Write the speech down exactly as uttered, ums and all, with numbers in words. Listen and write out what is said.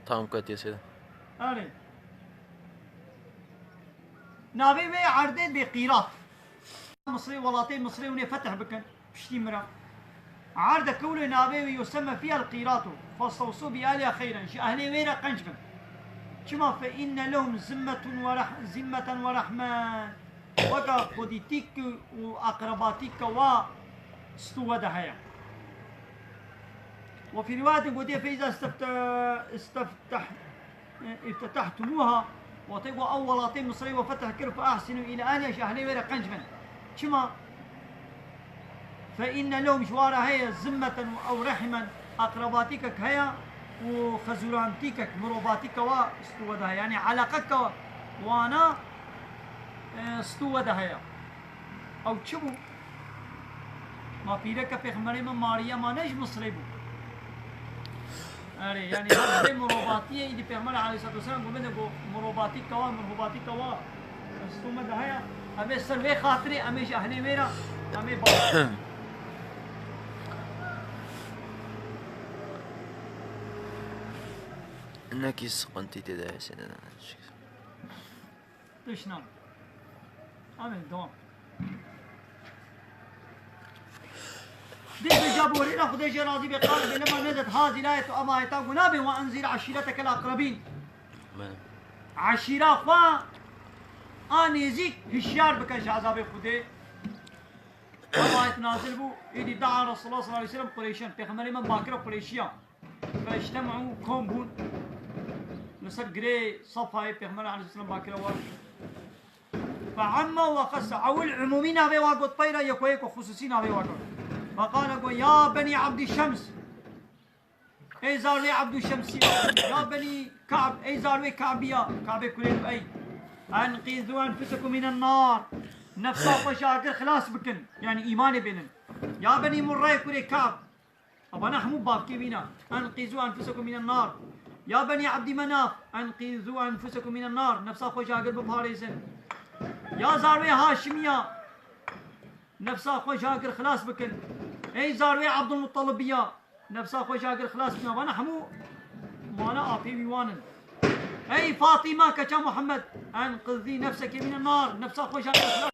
Tamam, katiye seyda. Erê. Navê wê erdê bê Qîrat. Misrê, welatê Misrê hûn ê fetih bikin. Piştî min re. Erdeke wilo navê wê yusemme fîha el-Qîratu. Festewsû bi ehliha xeyran. Ji ehlê wê re qenc bin. Çima fe inne lehum zimmetun ve reh-, zimmeten ve rehmen. Weka xwedîtîk û aqrebatîka wa stû we de heye. Ve fî riwayetin gotiye fe îza istefte-, istefteh-, e, îftetehtumuha, wextê ku ew welatê Misrê we fetih kir, fe ehsinu île ehliha, ji ehlê wê re qenc bin. Çima? Fe inne lehum, ji wa re heye, zimmeten û ew rehimen, aqrebatîkek heye û xezûrantîkek, mirovatîka wa stû we de heye. Yanî eleqeka wana, e, stû we de heye. Ew çi bû? Ma pîreke pêxemberê me Mariye ma ne ji Misrê bû? Erê, yanî her vê mirovatiyê îdî Pêxember aleyhissalatu vesselam got, bide got, mirovatîka wa, mirovatîka wa, stû me de heye, em ê ser vê xatirê, em ê ji ehlê wê re, em ê ba- Nekî sıkıntı tê de hesene. Tişt nabe. Amin, tamam. Dê bi Ebu Hureyre, Xwedê jê razî be, qal be, lema nezlet hazi layetu, ema ayeta got nabe, ve enzir aşireteke el-akrabin. Amin. Aşîra xwe a nêzîk hişyar bike ji ezabê Xwedê. Ev ayet nazil bû, îdî daa Resulullah sallallahu aleyhi ve sellem Qureyşan, Pêxemberê me bakire Qureyşiya. Feştem'u, kom bûn. Li ser girê Safayê Pêxember aleyhisselam bakire wa. Fe'amme ve xassa. Ewil umûmî navê wa got, peyra yeko yeko xusûsî navê wa got. Feqale got, ya benî Abdî Şems. Ey zarwê Abdû Şemsiya. Ya benî Ka'b. Ey zarwê Ka'biya. Ka'bê kurê Lu'ey. Enqîzû enfusekum minen nar. Nefsa xwe ji agir xilas bikin. Yanî îmanê bênin. Ya benî Murreyê kurê Ka'b. Evana hemû bavkê wî ne. Enqîzû enfusekum minen nar. Ya benî Ebdî Menaf, enqîzû enfusekum minen nar. Nefsa xwe ji agir biparêzin. Ya zarwê Haşimiya, nefsa xwe ji agir xilas bikin. Ey zarwê Ebdulmutalibiya, nefsa xwe ji agir xilas bikin. Evana hemû mana apê wî wan in. Ey Fatîma, keça Muhammed, enqizî nefseke minen nar. Nefsa xwe ji agir xilas